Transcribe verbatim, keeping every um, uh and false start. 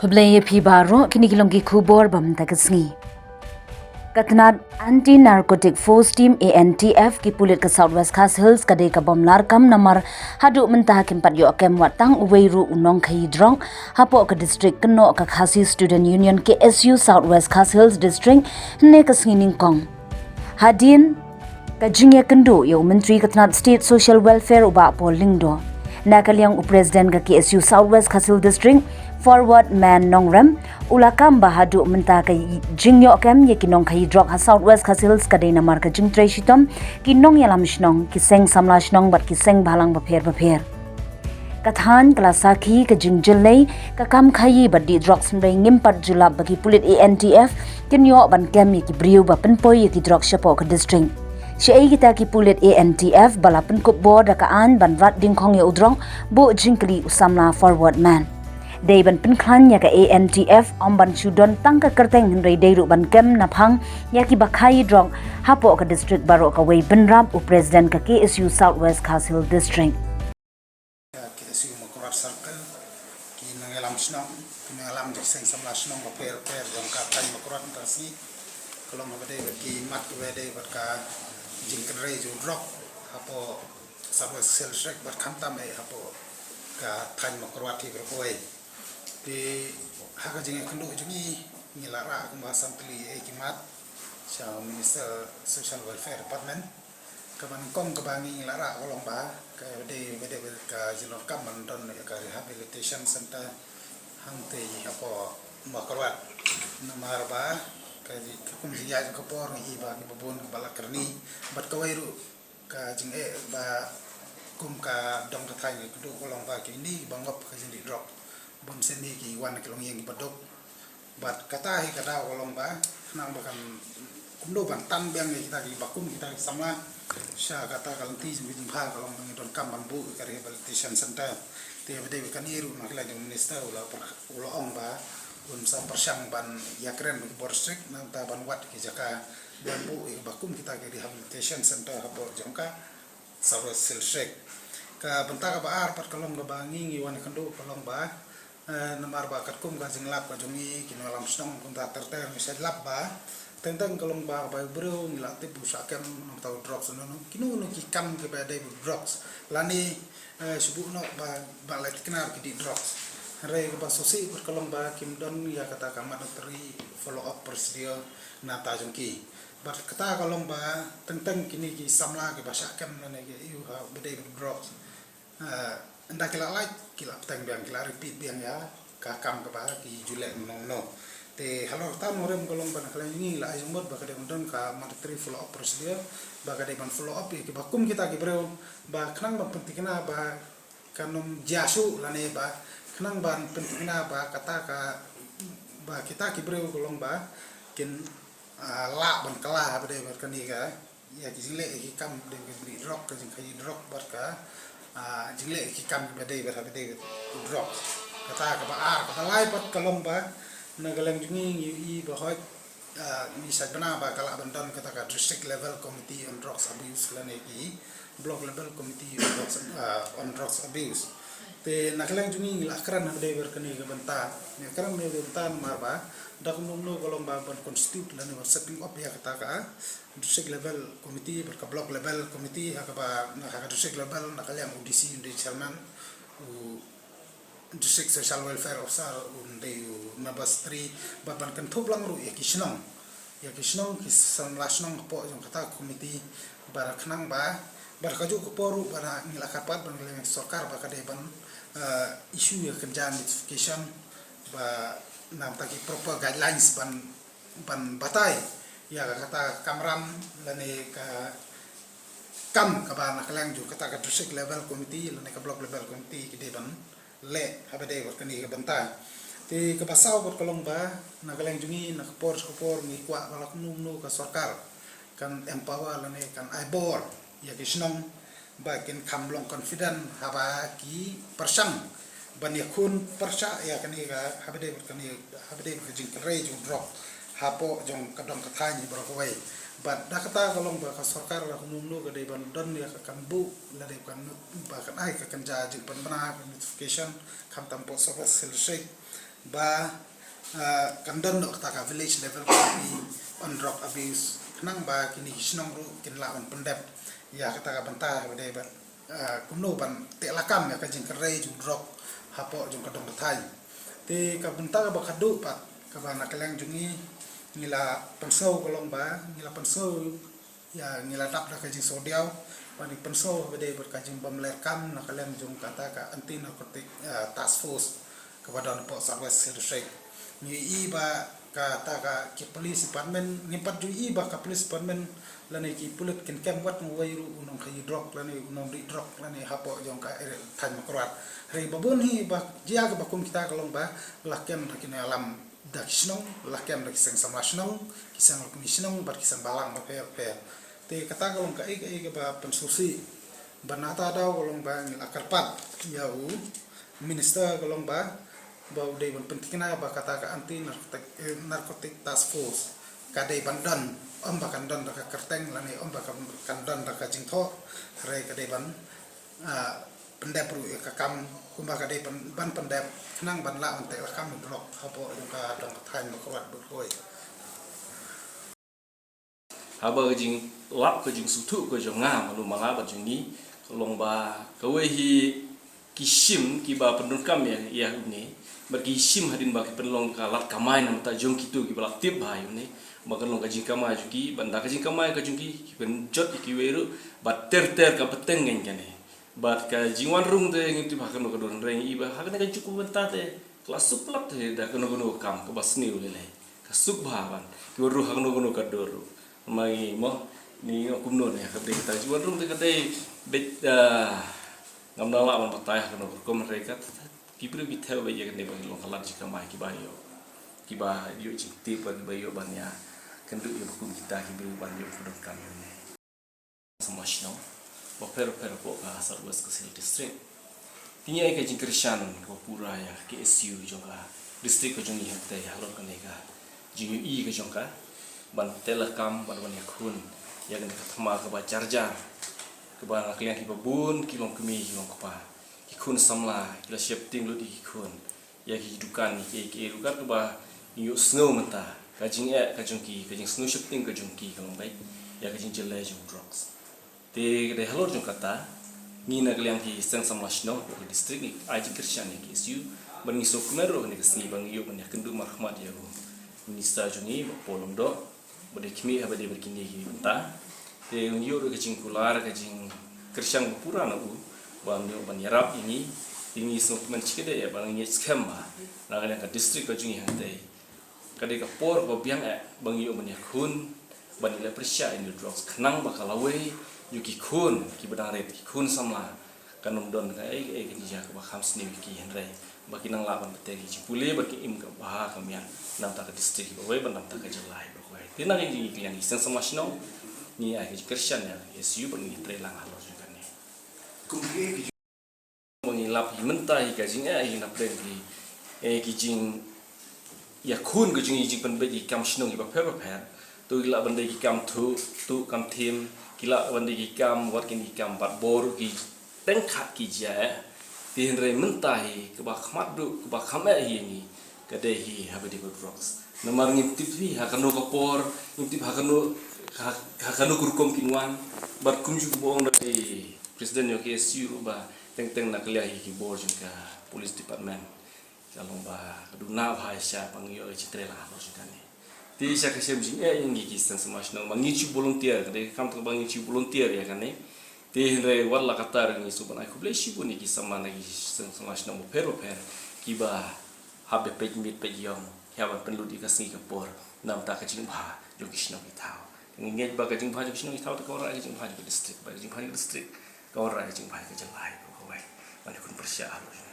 Khublei ïa phi baroh, kine ki long ki khubor ba mynta ka sngi. Ka tnat Anti Narcotic Force Team, A N T F, ki pulit ka South West Khasi Hills ka dei ka bym larkam namar haduh mynta kim pat ïoh kem wat tang uwei ruh u nongkhaïi drok hapoh ka district, kynnoh ka Khasi Student Union, K S U, South West Khasi Hills District hynne ka sngi nyngkong. Hadien ka jingïakynduh ïa u Myntri ka tnat State Social Welfare u Bah Paul Lyngdoh, na ka liang u President ka K S U South West Khasi Hills District, Forward Man Nongrem, u la kam ba haduh mynta ka jingïoh kem ïa ki nongkhaïi drok ha South West Khasi Hills ka dei namar ka jingtrei shitom ki nongïalam shnong, ki seng samla shnong bad ki seng bhalang bapher bapher. Ka thaiñ ka la sakhi ka jingjyllei ka kam khaïi bad dih drok, hynrei ngim pat ju lap ba ki pulit A N T F kin ïoh ban kem ïa ki briew ba pynpoi ïa ki drok shapoh ka district. Shaei kita ki pulit A N T F ba la pynkup bor da ka aiñ ban rat dyngkhong ïa u drok, buh jingkylli u samla Forward Man. Dei ban pynkhlaiñ ïa ka A N T F, ym ban shu don tang ka kyrteng hynrei dei ruh ban kem naphang ïa ki ba khaïi drok hapoh ka district baroh kawei, bynrap u President ka K S U South West Khasi Hills District. Ka K S U Mawkyrwat Circle, ki nongïalam shnong, ki nongïalam jong seng samla shnong bapher bapher jong ka thaiñ Mawkyrwat mynta ka sngi, ka long haba dei bad ki mat kiba dei bad ka jingkynrei jong u drok hapoh South West Khasi Hills District bad khamtam eh hapoh ka thaiñ Mawkyrwat hi baroh kawei. Te ha ka jingïakynduh jong ngi, ngi la rah kumba san tylli eh ki mat sha Minister Social Welfare Department. Kaba nyngkong kaba ngi la rah ka long ba ka dei, ka dei ka jingdonkam ban don ïa ka rehabilitation center hangtei hapoh Mawkyrwat. Namar ba ka, ka kum jingïaid ka por ngi i ba kiba bun kiba la kyrni bad kawei ruh ka jingeh ba kum ka dong ka thaiñ ka dei ka long ba kine kiba ngop ka jingdih drok bun sien hi ki wan ki longïing kiba duk. Bad kata hi ka daw ka long ba khnang ba kan kumno ban tan biang ïa kita kiba kum kita ki samla sha kata ka lynti jong ka jingbha, ka long ba ngi donkam ban buh ïa ka rehabilitation center. Te ba dei ba kane ruh na ka liang jong u Minister u la pyrkhat, u la ong ba un sa pyrshang ban ïakren bad ki bor district nangta ban wad ki jaka ban buh ïa kiba kum kita ki rehabilitation center hapoh jong ka South West Khasi Hills District. Ka bynta kaba ar pat ka long kaba ngi, ngi wan ïakynduh ka long ba, eh, namar ba katkum ka jinglap ka jong ngi ki nongïalam shnong kumta ter ter ngi shait lap ba teng teng ka long ba, ba u briew ngi la tip u shah kem nangta u drugs, nangno kino kino ki kam kiba dei bad drugs lane, eh, shu buh noh ba, ba la thikna ki dih drugs. Hynrei kaba sngewsih pat ka long ba kim don ïa kata ka mandatory follow up procedure na bynta jong ki. Bad kata ka long ba teng teng kine ki samla kiba shah kem lane ki ïoh ha ba dei bad drugs, eh, ynda ki la lait ki la bteng biang, ki la repeat biang ïa ka kam kaba ki ju leh mynno mynno. Te halor kata Nongrem ka long ba na ka liang jong ngi la ai jingmut ba ka dei ban don ka mandatory follow up procedure, ba ka dei ban follow up ïa kiba kum kita ki briew ba khnang ban pynthikna ba kan ym jia shuh lane ba khnang ban pynthikna ba kata ka, ba kita ki briew ka long ba kin, ah, lah ban kylla ha ba dei bad kane ka, ïa ki jingleh ïa ki kam ba dei bad ka jingdih drok, ka jingkhaïi drok bad ka, ah, jingleh ïa ki kam ba dei bad ha ba dei bad drugs. Kata kaba ar, kaba lai pat ka long ba na ka liang jong ngi ngi ïohi ba hooid, ah, ngi shait bna ba ka lah ban don kata ka district level committee on drugs abuse lane ki block level committee on drugs, ah, on drugs abuse. Te na ka liang jong ngi ngi la kren ha ba dei bad kane ka bynta, ngi kren ha ba dei bad kane ka bynta namar ba da kumno kumno ka long ba ban constitute lane ban setting up ïa kata ka district level committee bad ka block level committee, ha kaba na ka district level na ka liang u D C un dei chairman, u District Social Welfare Officer un dei u member secretary, bad ban kynthup lang ruh ïa ki shnong, ïa ki shnong, ki samla shnong hapoh jong kata ka committee, bad khnang ba, bad kajuh ka por ruh ba na ngi la kyrpad ban ka liang sorkar ba ka dei ban, eh, issue ïa ka kynja notification ba na bynta ki proper guidelines ban, ban batai ïa ka kata ka kamram lane ka kam kaba na ka liang jong kata ka district level committee lane ka block level committee ki dei ban leh ha ba dei bad kane ka bynta. Te kaba saw pat ka long ba na ka liang jong ngi na ka por sha ka por ngi kwah ba la kumno kumno ka sorkar kan empower lane kan ai bor ïa ki shnong ba kin kham long confident haba ki pyrshang ban ïakhun pyrshah ïa kane ka, ha ba dei bad kane, ha ba dei bad ka jingkynrei jong drok hapoh jong ka dong ka thaiñ baroh kawei. Bad da kata ka long ba ka sorkar la kumno kumno ka dei ban don ïa ka, kan buh lane kan, ba kan ai ka kynja jingpynbna, ka notification, khamtam hapoh South West Khasi Hills District Ba, ah, kan don noh kata ka village level committee on drug abuse, khnang ba kine ki shnong ruh kin lah ban pyndep ïa kata ka bynta ba dei ban, ah, kumno ban teh lakam ïa ka jingkyrhai jong drug hapoh jong ka dong ka thaiñ. Te ka bynta kaba khadduh pat kaba na ka liang jong ngi, ngi la pynsngew ka long ba, ngi la pynsngew ïa, ngi la dap da ka jingsngewdiaw, ba ngi pynsngew ba dei bad ka jingbym leh kam na ka liang jong kata ka anti narcotic, eh, task force kaba don hapoh South West Hill District. Ngi ïohi ba kata ka ki police department, ngim pat ju ïohi ba ka police department lane ki pulit kin kem wat uwei ruh u nongkhaïi drug lane u nongdih drug lane hapoh jong ka area thaiñ Mawkyrwat. Hynrei ba bun hi ba jia kaba kum kita ka long ba la kem da ki nongïalam da ki shnong, la kem da ki seng samla shnong, ki seng lukmi shnong bad ki seng balang bapher bapher. Te kata ka long kaei kaei kaba pynsngewsih. Ba na kata ka daw ka long ba ngi la kyrpad ïa u minister ka long ba, ba u dei ban pynthikna ba kata ka anti narcotic, eh, narcotic task force ka dei ban don, ym ba kan don da ka kyrteng lane ym ba kan, kan don da ka jingthoh, hynrei ka dei ban, ah, pyndep ruh ïa ka kam kumba ka dei pyn-, ban pyndep, khnang ban lah ban teh lakam ïa u drug hapoh jong ka dong ka thaiñ Mawkyrwat bad kawei. Haba ka jinglap ka jingsngewthuh ka jong nga malu mala bad jong ngi ka long ba kawei hi ki shim kiba pyndonkam ïa, ïa une, bad ki shim hadien ba ki pynlong ka lad kamai na bynta jong kito kiba la tip bha ïa une, ba kan long ka jingkamai jong ki, ban da ka jingkamai ka jong ki ki pynjot ïa kiwei ruh ba ter ter ka bteng ngan kane. Bad ka jingwan rung te ngim tip ha kano ka dur, hynrei ngi i ba ha kane ka juk ka bynta te ka la suk palat te da kano kano ka kam kaba sniew lei lei. Ka suk bha ban ki wan rung ha kano kano ka dur ruh. Ma ngi mo, ngi ong kumno ne, ka dei ka jingwan rung te ka dei beit, ah, ngam nang lah ban batai ha kano ka rukom, hynrei ka, ki briew ki thew beit ïa kane ba ki long ka lad jingkamai kiba ïoh, kiba ïoh jingtip bad kiba ïoh ban ïa kynduh ïa ba kum kita ki briew ban ïoh pyndonkam ïa une. Samla shnong bapher bapher hapoh ka South West Khasi Hills District. Te ngi ai ka jingkyrshan kaba pura ïa ka K S U jong ka district ka jong ngi hangtei halor kane ka jingïohi ka jong ka ban teh lakam ban wan ïakhun ïa kane ka thma kaba jar jar, kaba na ka liang kiba bun ki long kmie ki long kpa, ki khun samla ki la sheptieng lut ïa ki khun ïa ki dukan, ïa ki, ki dukan kaba ngi ïohsngew mynta ka jingeh ka jong ki, ka jingsngew sheptieng ka jong ki ka long beit ïa ka jingjyllei jong drugs. Te ka dei halor jong kata ngi na ka liang ki seng samla shnong ka district ngi ai jingkyrshan ïa ka K S U, bad ngi sngewkmen ruh kane ka sngi ba ngi ïoh ban ïakynduh markhmat ïa u minister jong ngi Bah Paul Lyngdoh. Ba dei khmih haba dei bad kine ki bynta. Te ngi ïoh ruh ka jingkular ka jingkyrshan ba pura na u ba un ïoh ban ïarap ïa ngi. Te ngi sngewkmen shikatdei ba ngi ngeit skhem ba na ka liang ka district ka jong ngi hangtei ka dei ka por ba biang eh ba ngi ïoh ban ïakhun, ban ïaleh pyrshah ïa une u drugs khnang ba ka lawei ïa ki khun kiba dang rit, ki khun samla. Kan ym don kaei kaei ka jingjia kaba kham sniew ïa ki, hynrei ba kin nang lah ban bteng ïa ki jingpule bad ki im kaba ha ka miat na bynta ka district iba wei bad na bynta ka jylla iba wei. Te na ka liang ki seng samla shnong ngi ai ka jingkyrshan ïa ka K S U bad ngi trei lang halor jong kane. Kum ki, ki jong ngi lap hi mynta hi ka jingeh hi na pdeng ki, eh, ki jing ïakhun ka jong ngi, jingpynbeit ki kam shnong kiba pher bapher. To ki lah ban dei ki kam thuh, thuh kam thiem, ki lah ban dei ki kam wat, ki kam bat bor, ki teng khat ki jia eh. Te hynrei mynta hi kaba khmat duh, kaba kham eh hi ngi ka dei hi haba dei ka drugs. Namar ngim tip hi ha kano ka por, ngim tip ha kano, ha, ha kano ka rukom kin wan. Bad kumjuh kumba ong da i president jong ka K S U ruh ba teng teng na ka liang hi ki bor jong ka police department ka long ba ka duna bha sha ba ngi ïoh ka jingtrei lang halor jong kane. Te sha ka shem jingeh ïa ngi ki seng samla shnong ba ngi shu volunteer, ka dei ka kam tang ba ngi shu volunteer ïa kane. Te hynrei wat la katta ngi sngewbha ban ai khublei shibun ïa ki samla na ki seng samla shnong bapher bapher kiba hap ban peit miet peit ïong, hap ban pynlut ïa ka sngi ka por na bynta ka jingbha jong ki shnong ki thaw. Ngi ngeit ba ka jingbha jong ki shnong ki thaw te ka wanrah ïa ka jingbha jong ka district, bad ka jingbha jong ka district ka wanrah ïa ka jingbha jong ka jylla iba kawei. Ban ïakhun pyrshah halor jong